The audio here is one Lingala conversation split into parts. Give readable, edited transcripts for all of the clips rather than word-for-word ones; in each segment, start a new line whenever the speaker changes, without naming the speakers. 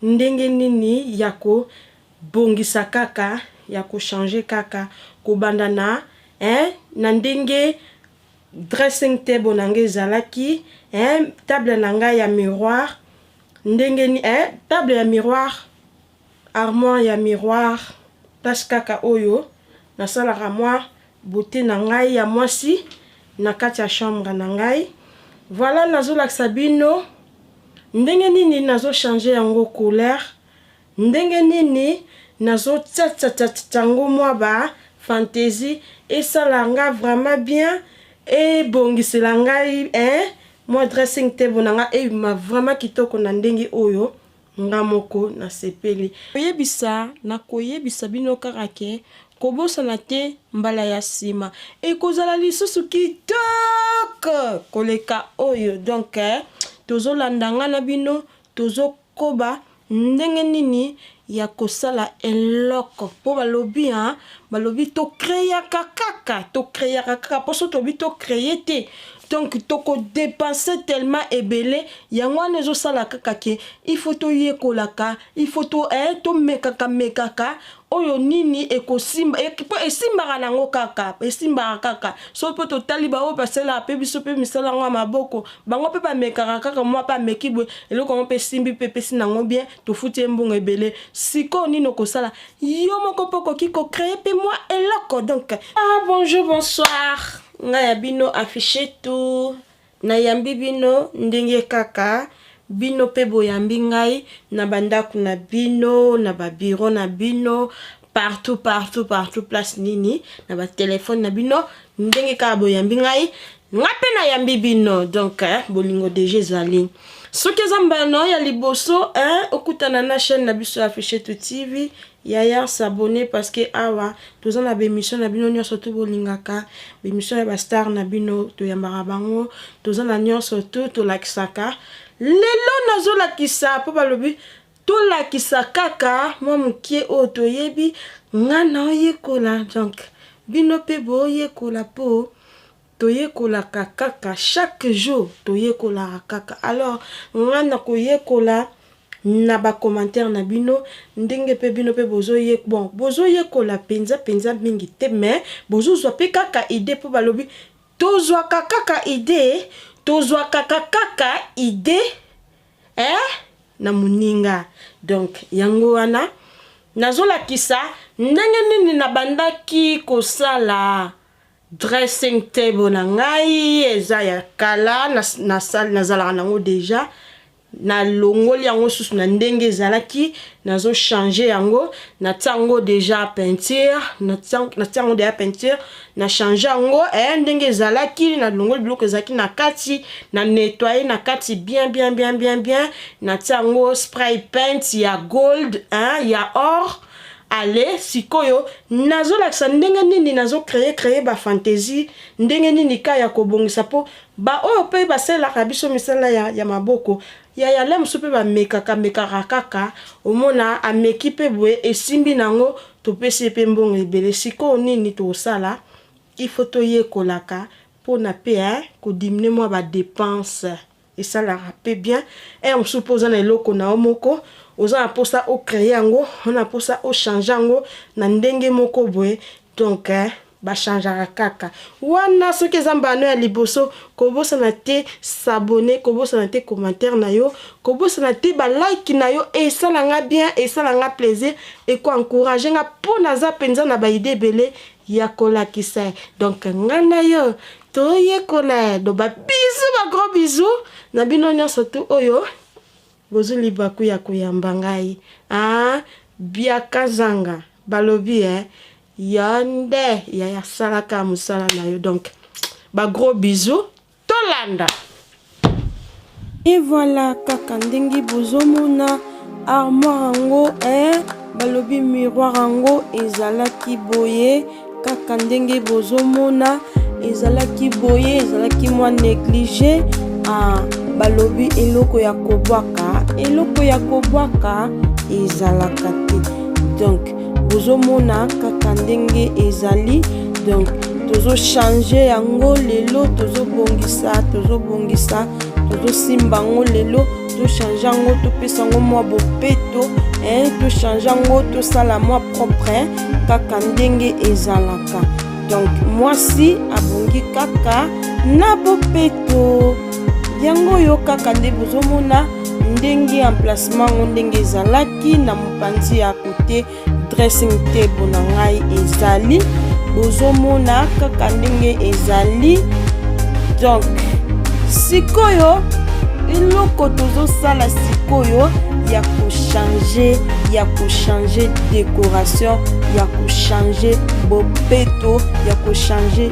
ndenge nini ya kobongisa kaka, ya ko changer kaka, kobanda na hein, na ndenge dressing table na ngai ezalaki hein, table na ngai ya miroir ndenge ni hein, table ya miroir, armoire ya miroir, place kaka oyo nasalaka mwa beauté na ngai ya mwasi na kati ya chambre na ngai. Voilà, nazolakisa bino ndenge nini nazo changer yango couleur, ndenge nini nazotiatiatiatia yango mwa ba fantaisie esala nga vraiment bien, ebongisela ngai hein, mwa dressing table na ngai ebima vraiment kitoko na ndenge oyo nga moko nasepeli. Koyebisa nakoyebisa bino kaka ke kobosana te mbala ya sima ekozala lisusu kitoko koleka oyo. Donc tozolanda nga na bino, tozokoba ndenge nini ya kosala eloko po balobi hein, balobi to creaka kaka, to creaka kaka po soki tolobi to cree te donc toko depenser tellement ebele. Yango wana ezosala kaka ke il faut toyekolaka, il faut to eh, tomekaka mekaka oyo nini ekosimba po esimbaka nango kaka, esimbaka kaka. Soki mpe totali baoyo basalaka mpe biso mpe misala yango ya maboko, bango mpe bamekaka kaka, mwa mpe ameki boye, eloko yango mpe esimbi mpe epesi nango bien, tofuti ye mbongo ebele. Sikoyo nini okosala yo moko mpo okoki kocree mpe mwa eloko? Donc ah, bonjour, bonsoir, ngai ya bino affiche tout, nayambi bino ndenge kaka bino mpe boyambi ngai na bandako na bino, na babiro na bino, partout partout partout, place nini, na batelefone na bino, ndenge kaka boyambi ngai, nga mpe nayambi bino. Donc bolingo deja ezali. Soki eza mbala na yo ya liboso eh, okutana na chaîne na biso ya Affichetou TV, yaya, s'abonner, parce que awa toza na bémission na bino nyonso tu bolingaka, bémission ya bastar na bino, toyambaka bango, toza na nyonso tu tolakisaka. Lelo nazolakisa mpo balobi tolakisa kaka mwa mokie oyo toyebi. Nga naoyekola, donc bino mpe boyekola, mpo toyekolaka kaka chaque jour, toyekolaka kaka. Alors nga na koyekola na bacommentaire na bino, ndenge mpe bino mpe bozoye, bon, bozoyekola mpenza mpenza mingi te, mais bozozwa mpe kaka idée, mpo balobi tozwaka kaka idée, tozwaka kaka idée eh, na moninga. Donc yango wana nazolakisa ndenge nini nabandaki kosala dressing table na ngai. Eza ya kala, nazalaka nango deja, nalongoli yango susu na ndenge ezalaki, nazochange yango, natia yango deja peinture, natia yango deja peinture, na change yango eh, ndenge ezalaki, nalongoli biloko ezalaki na kati, na nettoye na kati bien bien bien bien bien, natia yango spray paint ya gold hein, ya or. Ale sikoyo nazolakisa ndenge nini nazocreye creye bafantaisie, ndenge nini ka ya kobongisa, mpo baoyo mpe basalelaka biso misala ya maboko ya yale mosusu mpe bamekaka mekaka kaka, omona ameki mpe boye esimbi nango, topesi ye mpe mbongo ebele. Sikoyo nini tokosala? Il faut toyekolaka mpona mpe kodiminuer mwa badepense, esalaka mpe bien. Heure mosusu mpo oza na eloko na yo moko, oza na mposa ocreye yango, oza na mposa ochange yango na ndenge moko boye, donc bachangeaka kaka wana. Soki eza mbano ya liboso, kobosana te s'abonner, kobosana te commentaire na yo, kobosana te balike na yo, esalanga bien, esalanga plaisir, ekoencourage nga mpo naza mpenza na baidée ebele ya kolakisa. Donc ngai na yo toyekola. Do babisous, bagros bisous na bino nyonso tu oyo bozwi libaku ya koyamba ngai. Ah, biaka zanga balobi eh, yo nde yaya, asalaka mosala na yo. Donc bagros bisous, tolanda. Et voilà, kaka ndenge bozomona armoire yango eh, balobi miroir yango ezalaki boye, kaka ndenge bozomona ezalaki boye, ezalaki mwa négligé. Ah, balobi eloko ya kobwaka, eloko ya kobwaka ezalaka te. Donc bozomona kaka ndenge ezali, donc tozochange yango lelo, tozobongisa, tozobongisa, tozosimba yango lelo. Tochange yango, topesa yango mwa bopeto, eh, tochange yango, tosala mwa propre kaka ndenge ezalaka. Donc mwasi abongi kaka na bopeto. Yango oyo kaka nde bozomona ndenge emplacement yango ndenge ezalaki na mopanzi ya kote dressing table na ngai ezali, bozomona kaka ndenge ezali. Donc sikoyo eloko tozosala sikoyo ya kochange, ya kochange décoration, ya kochange bopeto, ya kochange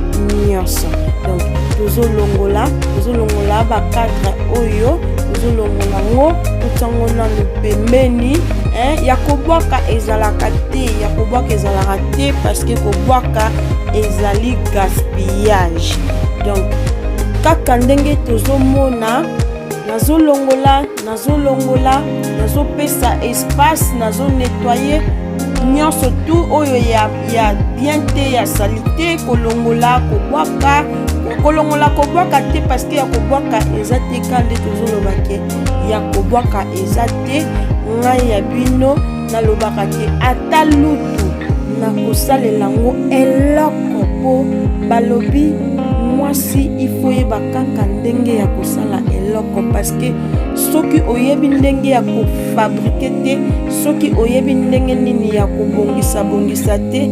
nyonso. Donc tozolongola, tozolongola bacadre oyo, tozolongola yango, totiango nanu pembeni. Ya kobwaka ezalaka te, ya kobwaka ezalaka te, parce que kobwaka ezali gaspillage. Donc kaka ndenge tozomona, nazolongola, nazolongola, nazopesa espace, nazonettoyer nyonso tu oyo ya bien te, ya saleté. Kolongola, kobwaka, kolongola, kobwaka te, parce que ya kobwaka eza te. Ka nde tozoloba ke ya kobwaka eza te. Ngai ya bino nalobaka ke ata lutu nakosalela yango eloko, mpo balobi mwasi ifo yeba kaka ndenge ya kosala eloko, parce que soki oyebi ndenge ya kofabriquer te, soki oyebi ndenge nini ya kobongisa-bongisa te,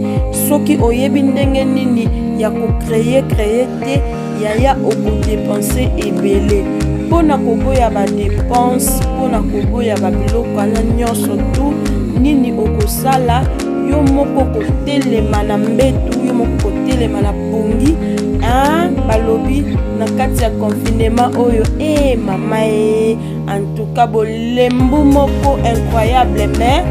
soki oyebi ndenge nini ya kocréer créer te, yaya, okodépenser ebele. Mpona koboya badépenses, mpona koboya babiloko wana nyonso tu, nini okosala? Yo moko kotelema na mbetu, yo moko kotelema na pongi. Balobi na kati ya confinement oyo, e mama e, en tout cas bolembu moko incroyable, mais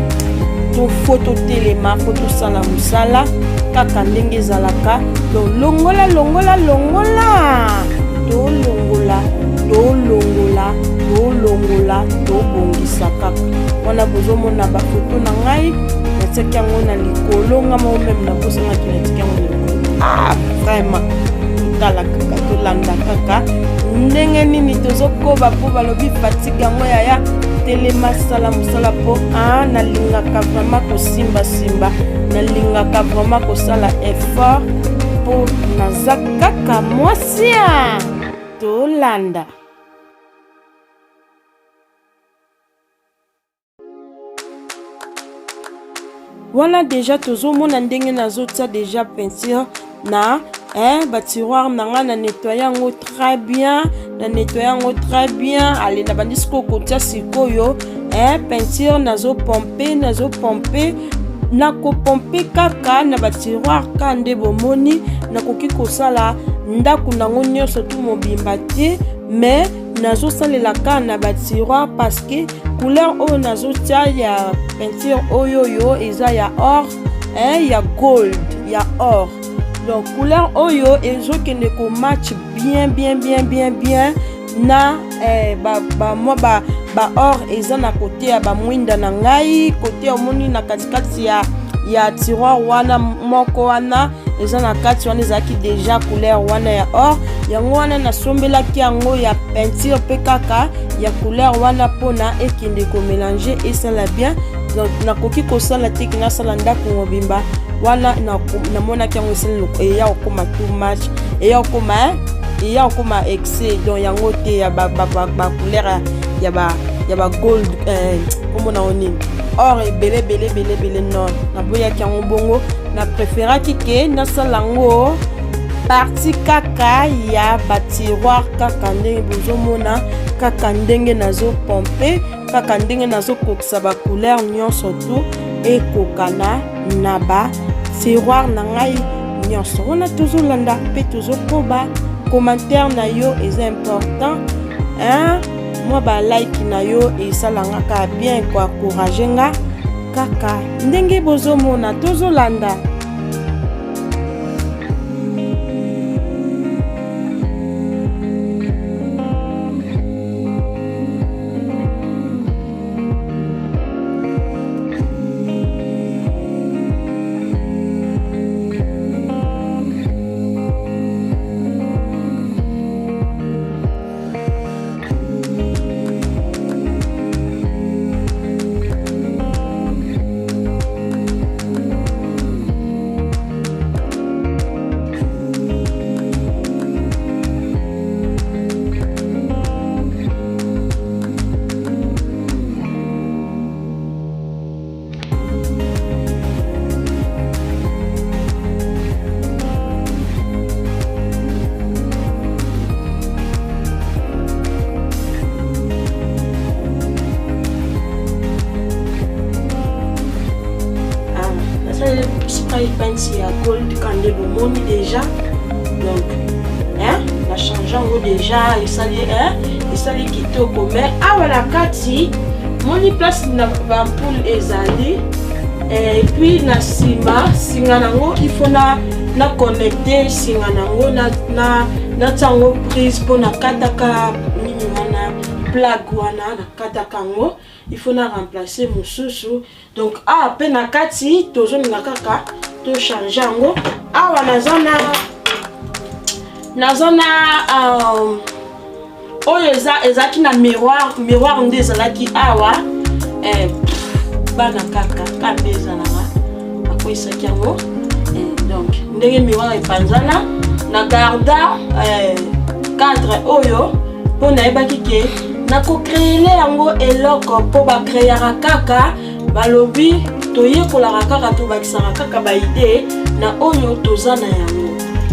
faut totelema, faut tosala mosala kaka ndenge ezalaka. Donc longola, longola, longola, tolongola, tolongola, tolongola, tobongisa kaka wana. Bozomona bafoto na ngai, natiaki yango na likolo. Nga moko même nabosangaki, natiaki yango na likolo. Ah, vraiment, totala kaka, tolanda kaka ndenge nini tozokoba, mpo balobi fatigue yango. Yaya, telema, sala mosala, mpo nalingaka vraiment kosimbasimba, nalingaka vraiment kosala effort, mpo naza kaka mwasi. Tolanda. Wana déjà tozomona ndenge nazotia déjà peinture na batiroir na ngai. Na nettoyer yango très bien, na nettoyer yango très bien. Ale, na bandi sikoyo kotia sikoyo peinture. Nazopomper, nazopomper, nakopomper kaka na batiroir ka nde bomoni. Nakoki kosala ndako nango nyonso tu mobimba te, mais nazosalela kaka na batiroir, parce que couleur oyo nazotia ya peinture oyo eza ya or, ya gold, ya or. Donc couleur oyo ezokende komatch bien, bien, bien, bien, bien na ba, mwa ba or eza na kote ya bamwinda na ngai. Kote omoni na katikati ya tiroir wana moko wana eza na kati wana, ezalaki déjà couleur wana ya or. Yango wana nasombelaki yango ya peinture mpe kaka ya couleur wana, mpona ekende komélanger, esala bien. Donc nakoki kosala teke nasala ndako mobimba wana. Namonaki yango esali eya kokóma too much, eya kokóma excès. Donc yango te ya bacouleur ya bagold, kombo nango nini, or, ebele ebele ebele ebele. Non, naboyaki yango bongo. Na préféraki ke nasala yango partie kaka ya batiroir, kaka ndenge bozomona, kaka ndenge nazopomper, kaka ndenge nazokokisa bacouleur nyonso tu ekokana na batiroir na ngai nyonso wana. Tozolanda mpe tozokoba. Commentaire na yo eza important, hein? Mwa balike na yo esalanga kaka bien, koencourager nga. Kaka ndenge bozomona, tozolanda. Spray paint ya gold ka nde bomoni déjà. Donc hein, na change yango déjà, esali hein, esali kitoko. Mais awa na kati moni place na bampoule ezali, et puis na nsima singa nango, il faut na connecte singa nango, na natia yango prise mpo nakataka nini wana, plug wana nakataka yango, il faut na remplacer mosusu. Donc awa mpe na kati tozolinga kaka tochange yango. Awa naza na oyo eza ezalaki na miroir. Miroir nde ezalaki awa, bana kaka ka nde ezalaka bakweyisaki yango. Donc ndenge miroir epanzana, na garda cadre oyo mpo nayebaki ke nakocréer yango eloko, mpo bacréaka kaka, balobi toyekolaka kaka, tobakisaka kaka baidées na oyo toza na yango.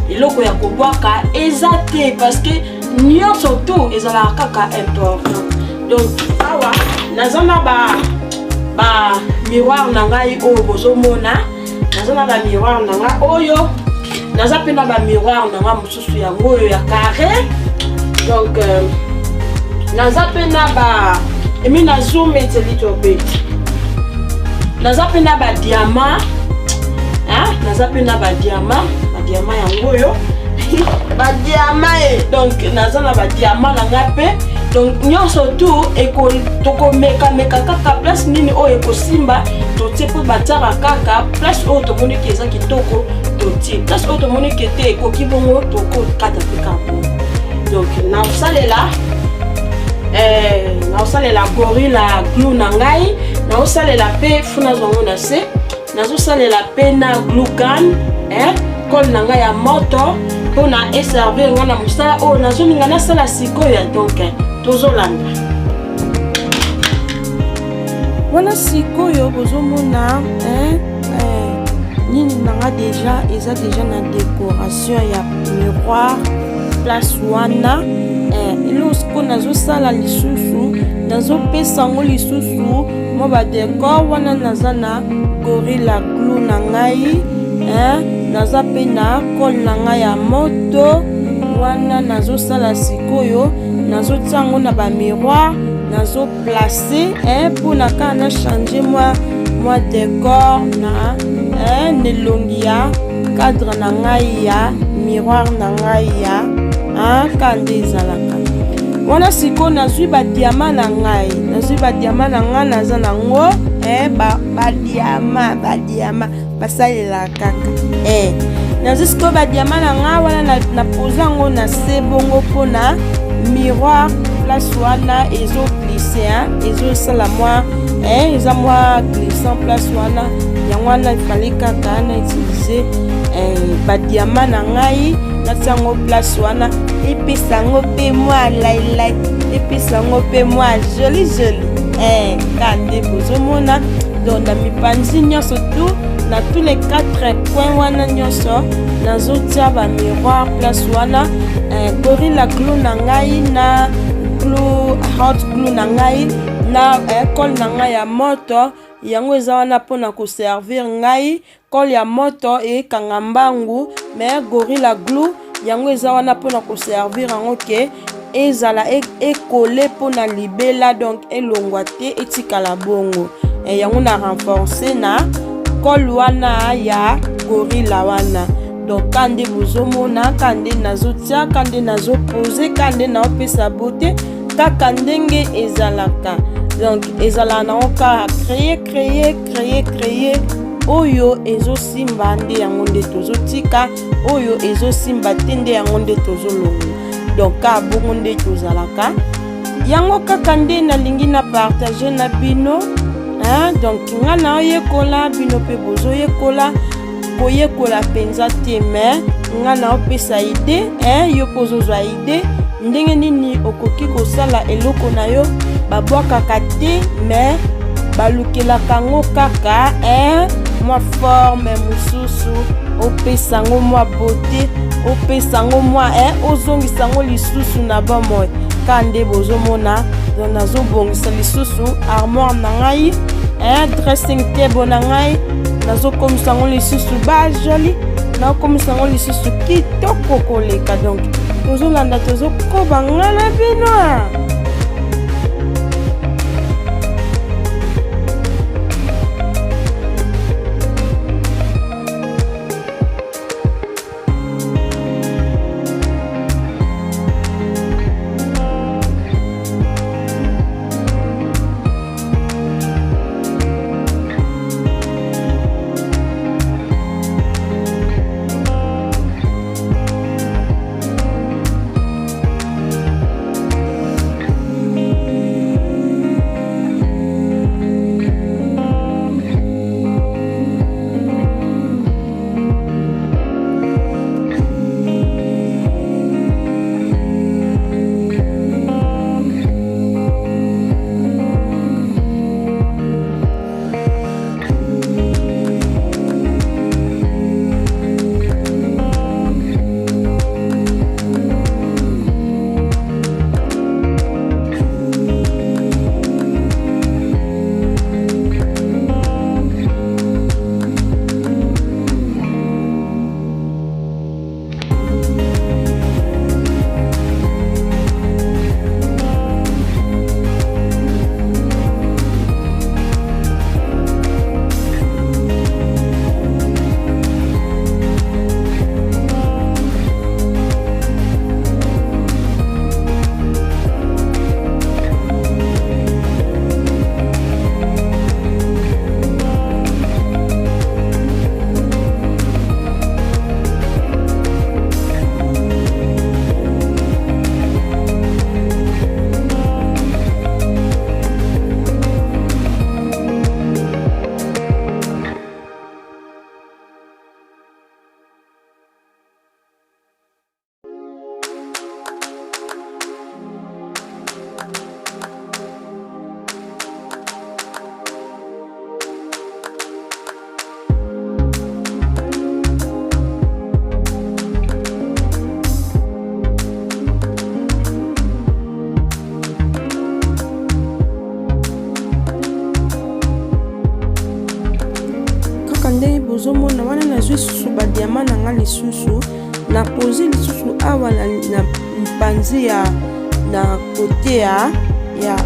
Eloko ya kobwaka eza te, parce que nyonso tu ezalaka kaka important. Donc awa naza na ba miroir na ngai oyo bozomona. Naza na bamiroir na ngai oyo, naza mpe na bamiroir na ngai mosusu, yango oyo ya carré. Donc naza mpe na ba emi na zoom it a little bit. Naza mpe na badiamant, naza mpe na badiamant. Badiamant yango oyo, badiamant e. Donc naza na badiamant na ngai mpe. Donc nyonso tu tokomekameka kaka place nini oyo ekosimba, totie, mpo batiaka kaka place oyo tomoni ke eza kitoko, totie place oyo tomoni ke te ekoki bongo, tokokata mpe kaka bongo. Donc naosalela Gorilla Glue na ngai, naosalela mpe fu nazwa yango na se, nazosalela mpe na glue gun, colle na ngai ya moto, mpona eservir ngai na mosala oyo nazolinga nasala sikoyo. Donc tozolanda wana. Sikoyo bozomona nini na nga déjà eza déjà na décoration ya miroir place wana. Eloko sikoyo nazosala lisusu, nazopesa yango lisusu mwa badécor wana. Naza na Gorilla Glue na ngai, naza mpe na colle na ngai ya moto wana. Nazosala sikoyo, nazotia yango na bamiroir, nazoplace mpona kaka na change mwa décor na elongi ya cadre na ngai ya miroir na ngai ya ka nde ezalaka wana. Sikoyo nazwi badiamant na ngai, nazwi badiamant na ngai, naza nango badiamant. Badiamant basalelaka kaka. Nazwi sikoyo badiamant na ngai wana, na pose yango na se bongo mpona miroir place wana ezoglisse, ezosala mwa eza mwa glissant place wana. Yango wana efale kaka na utilize badiamant na ngai, natia yango place wana, epesa yango mpe mwa lailai, epesa yango mpe mwa joli joli, ka nde bozomona. Donc na mipanzi nyonso tu, na tous les quatre coins wana nyonso, nazotia bamiroir place wana. Gorilla Glue na ngai, na glue hot glue na ngai, na colle na ngai ya moto, yango eza wana mpona koservir ngai. Colle ya moto ekanga mbangu, mais Gorilla Glue yango eza wana mpona koservir yango ke ezala ekole mpona libela, donc elongwa te, etikala bongo. Yango na renforce na colle wana ya Gorilla wana. Donc ka nde bozomona, ka nde nazotia, ka nde nazopose, ka nde naopesa beauté kaka ndenge ezalaka. Donc ezalaka nango kaka créer, créer, créer, créer. Oyo ezosimba nde yango nde tozotika, oyo ezosimba te nde yango nde tozolongola. Donc ka bongo nde tozalaka. Yango kaka nde nalingi na partage na bino, hein? Donc nga naoyekola, bino mpe bozoyekola. Koyekola mpenza te, mais nga naopesa idée, hein? Yo mpo ozozwa idée ndenge nini okoki kosala eloko na yo. Babwakaka te, mais balukelaka yango kaka, hein? Mwa forme mosusu, opesa yango mwa beauté, opesa yango mwa, ozongisa yango lisusu na bomoi. Ka nde bozomona. Donc nazobongisa lisusu armoire na ngai, dressing table na ngai. Nazokomisa yango lisusu ba joli, nakokomisa yango lisusu kitoko koleka. Donc tozolanda, tozokoba nga na bino. Kaka ndenge bozomona wana, nazwi susu badiama na nga lisusu, na pose lisusu awa na mpanzi ya na kote ya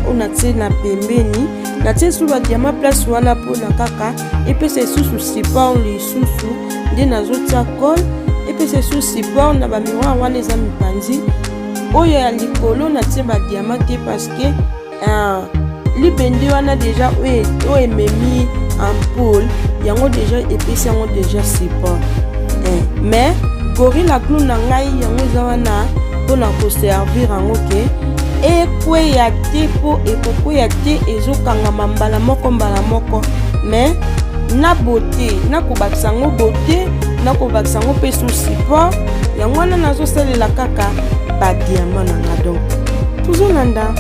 oyo natie na pembeni, natie lisusu badiama place wana mpona kaka epesa lisusu support. Lisusu nde nazotia colle, epesa lisusu support na bamiroir wana eza mipanzi. Oyo ya likolo natie badiama te parce que libende wana deja oyo ememi ampoule yango deja epesi yango deja support. Mais Gorilla Glue na ngai yango eza wana mpona koservir yango ke ekweya te, mpo ekokweya te, ezokangama mbala moko mbala moko. Mais na beauté, nakobakisa yango beauté, nakobakisa yango mpe sous support. Yango wana nazosalela kaka badiama na nga. Donc tozolanda.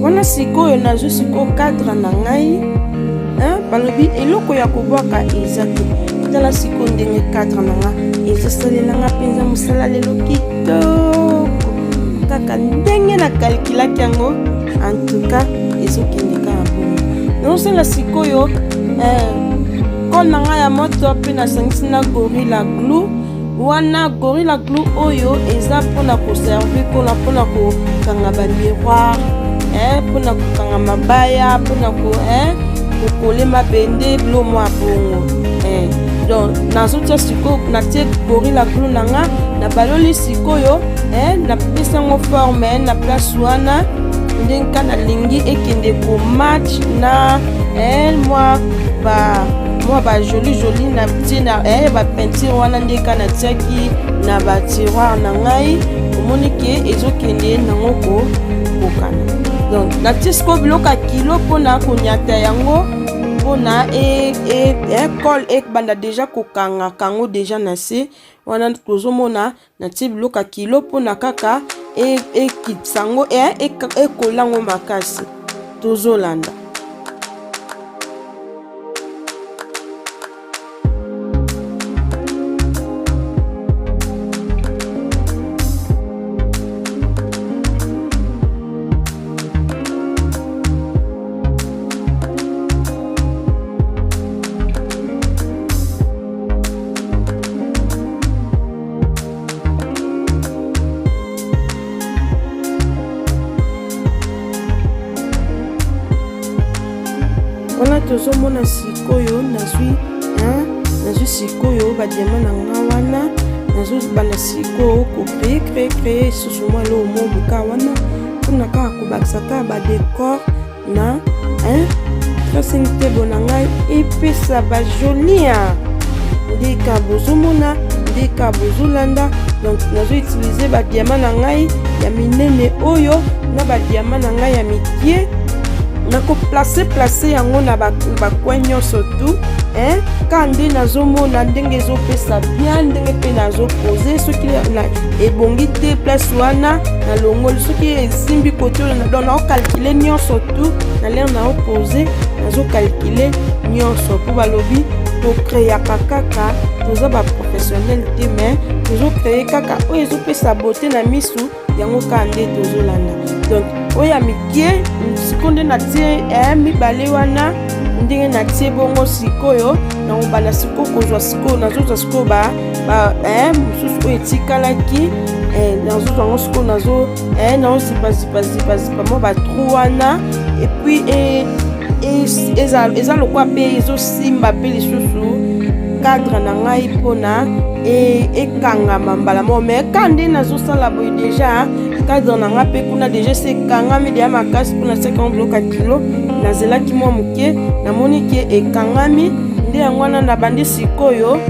Wana sikoyo nazwi sikoyo cadre na ngai. Balobi eloko ya kobwaka eza te. Tala sikoyo ndenge cadre na nga ezosalelanga mpenza mosala lelo kitoko, kaka ndenge na kalkulaki yango. En tout cas ezokende kaka bongo. Nazosala sikoyo colle na ngai ya moto mpe nasangisi na Gorilla Glue wana. Gorilla Glue oyo eza mpona koservir kona mpona kokanga bamiroir, mpona kokanga mabaya, mpona kokole mabende, bilo mwa bongo. Donc nazotia sikoyo, natie Gorilla Glue na nga, nabaloli sikoyo, napesi yango forme na place wana. Ndenge ka nalingi ekende ko match na mwa ba mwa ba joli joli na tie na ba peinture wana nde ka natiaki na ba tiroir na ngai. Omoni ke ezokende nango kokokana. Donc natie sikoyo biloko ya kilo mpona konyata yango, mpona colle ebanda deja kokanga kango deja na se wana. Tozomona natie biloko ya kilo mpona kaka ekitisa yango, ekola yango makasi. Tozolanda. Wana tozomona sikoyo nazwi sikoyo badiama na nga wana, nazobanda sikoyo kocree cree cree lisusu mwa eloko moko boka wana mpona kaka kobakisa kaka badecor na dressing table na ngai, epesa bajolia ndeka bozomona, ndeka bozolanda. Donc nazoutilize badiama na ngai ya minene oyo na badiama na ngai ya mikie, nakoplace place yango na bacoin nyonso tu ka nde nazomona ndenge ezopesa bien, ndenge mpe nazopose. Soki ebongi te place wana, nalongoli. Soki esimbi kote oyo, donc naocalcule nyonso tu na l'heure naopose, nazocalcule nyonso, mpo balobi tocréaka kaka, toza baprofessionnel te, mais tozocreye kaka oyo ezopesa beauté na misu, yango kaka nde tozolanda. Donc oyo ya mikie sikoyo nde natie mibale wana, ndenge natie bongo. Sikoyo nakobanda sikoyo kozwa, sikoyo nazozwa sikoyo ba mosusu oyo etikalaki, nazozwa yango sikoyo, nazo naozipa zipa zipa zipa mwa batrou wana, et puis eza lokwa mpe ezosimba mpe lisusu cadre na ngai mpona ekangama mbala moko. Mais ka nde nazosala boye, deja cadre na ngai mpe kuna deja esi ekangami deya makasi, mpona tiaki yango biloko ya kilo. Nazelaki mwa moke, namoni ke ekangami nde yango wana nabandi sikoyo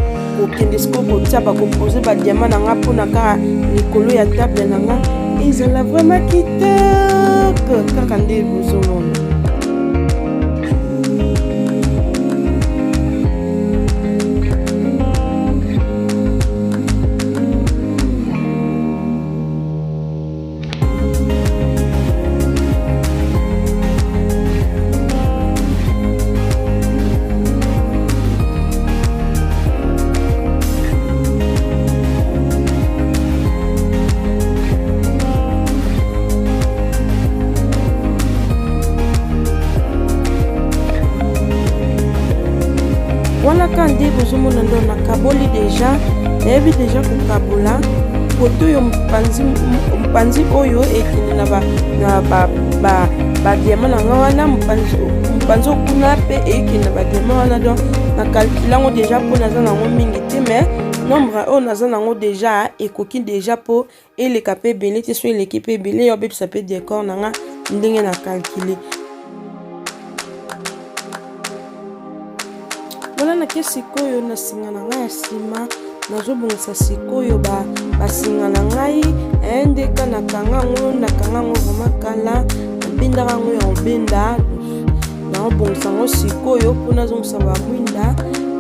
kokende sikoyo kotia bakopose badiama na nga, mpona kaka likolo ya table na nga ezala vraiment kitoko kaka nde bozomona. Wana ka nde bozomona ndo nakaboli deja, nayebi deja kokabola kote oyo mopanzi oyo ekende na badiama na nga wana, mopanzi okuna mpe ekende na badiama wana. Donc nakalkule yango deja, mpo naza nango mingi te, mais nombre oyo naza nango deja ekoki deja, mpo eleka mpe ebele te. So eleki mpe ebele, yo obebisa mpe décor na nga ndenge na calcule wana. Nake sikoyo na singa na ngai ya nsima, nazobongisa sikoyo basinga na ngai ndeka nakanga yango, nakanga yango vraiment kala, nabendaka yango ya kobenda. Naobongisa yango sikoyo mpo nazongisa bamwinda,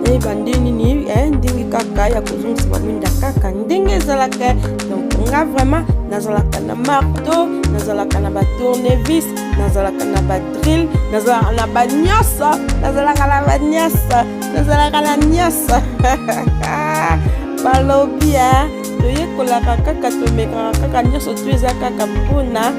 nayeba nde nini ndenge kaka ya kozongisa bamwinda kaka ndenge ezalaka. Donc nga vraiment nazalaka na marteau, nazalaka na batournevis, nazalaka na badrill, nazalaka na banyonso, nazalaka na banyonso, nazalaka na nyonso. Balobi toyekolaka kaka, tomekaka kaka nyonso to eza kaka mpona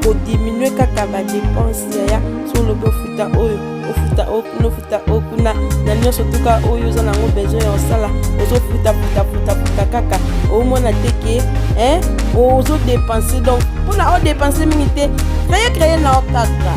kodiminue kaka badepense. Yaya, so olobi ofuta oyo, ofuta oyo kuna, ofuta oyo kuna, na nyonso tuka oyo oza nango besoin ya kosala, ozofuta futa futa futa kaka, omona te ke ozodepense. Donc mpona odepense mingi te, créer créer nao kaka.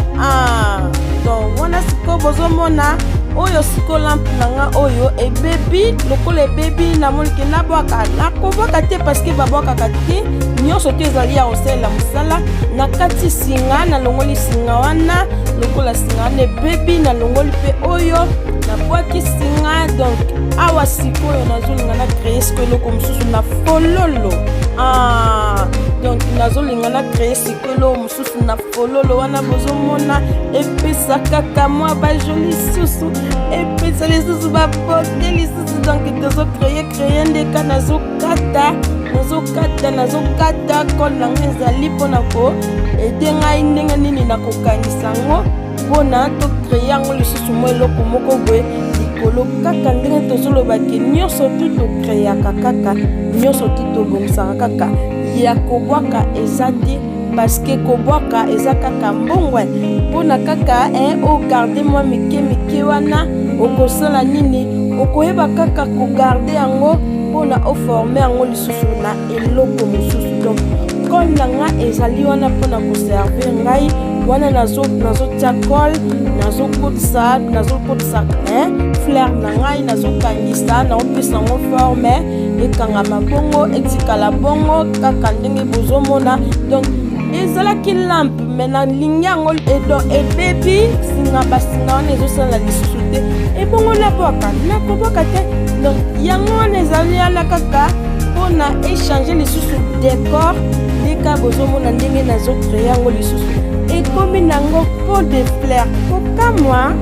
Donc wana sikoyo bozomona. Oyo siko lampe na nga oyo ebebi, lokola ebebi namoni ke nabwaka, nakobwaka te parce que babwakaka te nyonso te, ezali ya kosalela mosala. Nakati singa, nalongoli singa wana, lokola singa wana ebebi nalongoli mpe oyo, nabwaki singa. Donc awa sikoyo nazolinga na créer sikoyo eloko mosusu na fololo. Donc nazolinga na créer sikoyo eloko mosusu na fololo wana. Bozomona epesa kaka mwa bajoli lisusu, epesa lisusu babote lisusu. Donc tozocréer créer ndeka, nazokata, nazokata, nazokata. Colle na ngai ezali mpona koaider ngai ndenge nini nakokangisa yango, mpona tocréer yango lisusu mwa eloko moko boye likolo. Kaka ndenge tozolobaki, nyonso tu tocréaka kaka, nyonso tu tobongisaka kaka, ya kobwaka eza te, parce que kobwaka eza kaka mbongo. Mpona kaka ogarder mwa mike mike wana, okosala nini? Okoyeba kaka kogarder yango mpona oformer yango lisusu na eloko mosusu. Donc colle na nga ezali wana mpona koservir ngai wana. Nazotia colle, nazokotisa fleur na ngai, nazokangisa, naopesa yango forme, ekangama bongo, etikala bongo kaka ndenge bozomona. Donc ezalaki lampe, mais nalingi yango edo ebebi, singa, basinga wana ezosala lisusu te. Ebongo nabwaka? Nakobwaka te. Donc yango wana ezali wana kaka mpona échanger lisusu décor. Ndeka bozomona ndenge nazocréer yango lisusu, ekomi nango pot de fleur. Kokamwa.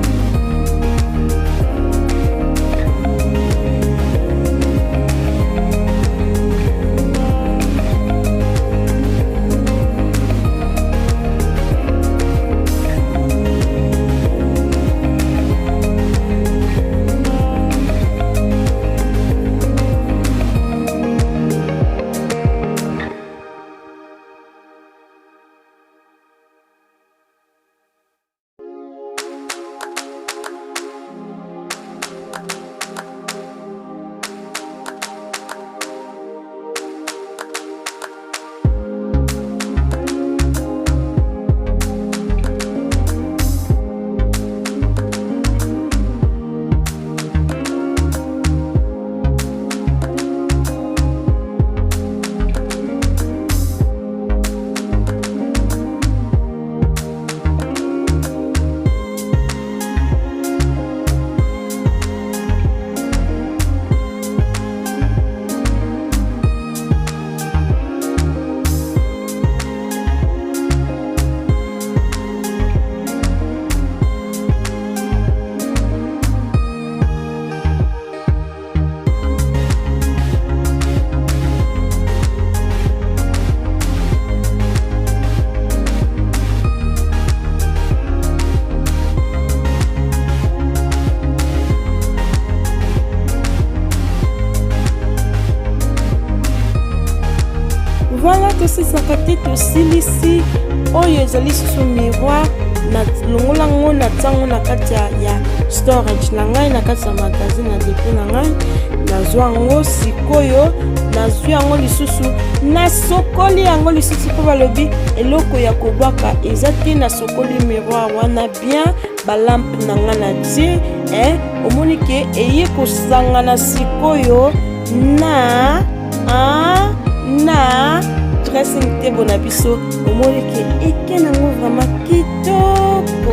Voilà, tosisaka te, tosilisi. Oyo ezali susu miroir, nalongola yango, natia yango na kati ya storage na ngai, na kati ya magazine na dépôt na ngai. Nazwa yango sikoyo, nazwi yango lisusu, nasokoli yango lisusu, mpo balobi eloko ya kobwaka eza te. Nasokoli miroir wana bien, balampe na ngai na tie. Omoni ke eye kosangana sikoyo na dressing table na biso. Omoni ke eke nango vraiment kitoko.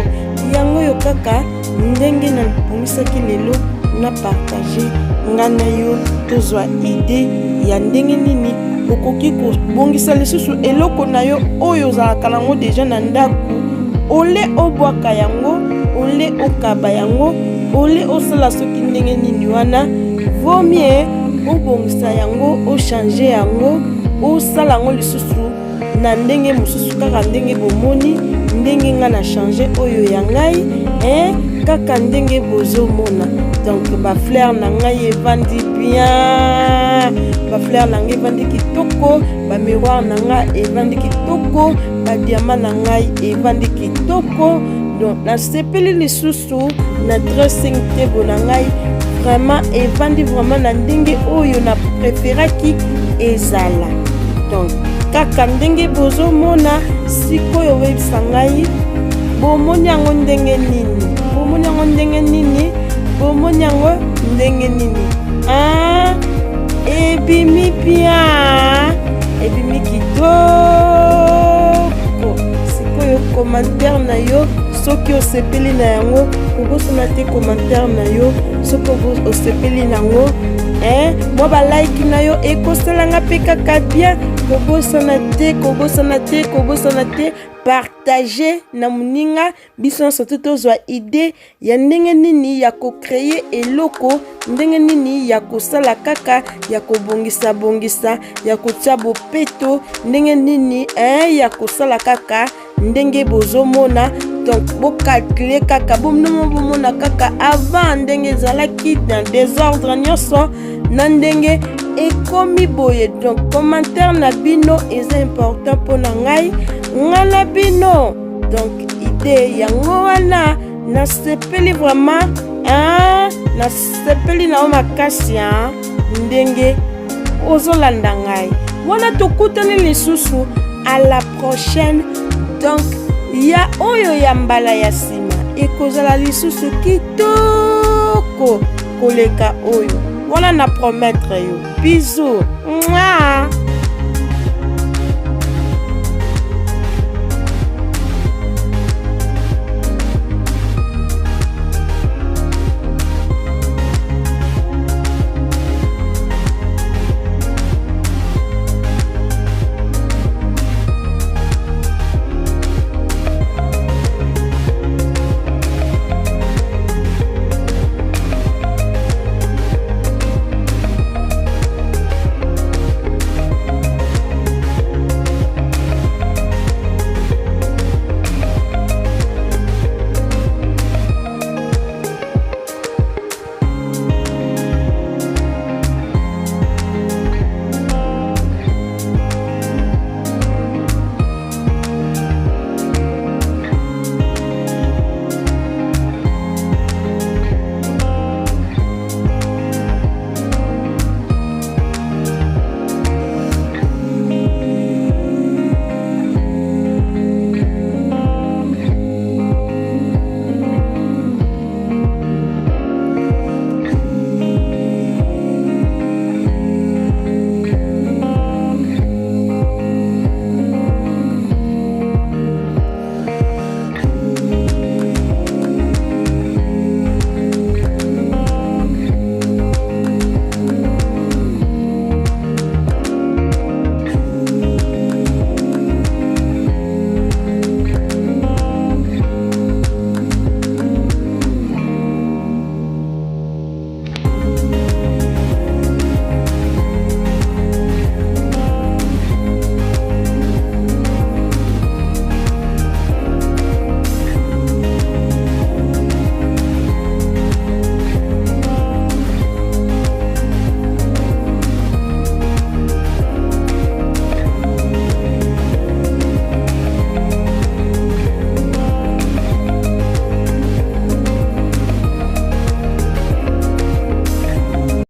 Yango oyo kaka ndenge nabongisaki lelo, na partage ngai na yo, tozwa idée ya ndenge nini okoki kobongisa lisusu eloko na yo oyo ozalaka nango déjà na ndako. Ole obwaka yango, ole okaba yango, ole osala soki ndenge nini wana, vaut mieux obongisa yango, ochanger yango, osala yango lisusu na ndenge mosusu, kaka ndenge bomoni ndenge ngai na changer oyo ya ngai, kaka ndenge bozomona. Donc bafleur na ngai evandi bien, bafleur na ngai evandi kitoko, bamiroir na ngai evandi kitoko, badiamant na ngai evandi kitoko. Donc nasepeli lisusu na dressing table na ngai, vraiment evandi vraiment na ndenge oyo na préféraki ezala. Donc kaka ndenge bozomona sikoyo, oyebisa ngai bomoni yango ndenge nini, bomoni yango ndenge nini. Bomoni yango ndenge nini? Ah, ebimi bien, ebimi kitoko. Sikoyo commentaire na yo soki osepeli na yango, kobosana te commentaire na yo soki osepeli na yango, eh, mwa balike na yo ekosalanga mpe kaka bien. Kobosana te, kobosana te, kobosana te, partage na moninga. Biso nyonso te tozwa idee ya ndenge nini ya kocreye eloko, ndenge nini ya kosala kaka ya kobongisa-bongisa, ya kotia bopeto, ndenge nini eh, ya kosala kaka ndenge bozomona. Donc bocalcule kaka, bomnomo bomona kaka avant ndenge ezalaki na desordre nyonso na ndenge ekomi boye. Donc commentaire na bino eza important mpo na ngai, ngai na bino. Donc idée yango wana, nasepeli vraiment, hein? Nasepeli na yo makasi, hein? Ndenge ozolanda ngai wana. Tokutani lisusu à la prochaine. Donc ya oyo ya mbala ya nsima ekozala lisusu kitoko koleka oyo wana, na promettre yo. Bisous. Mwah!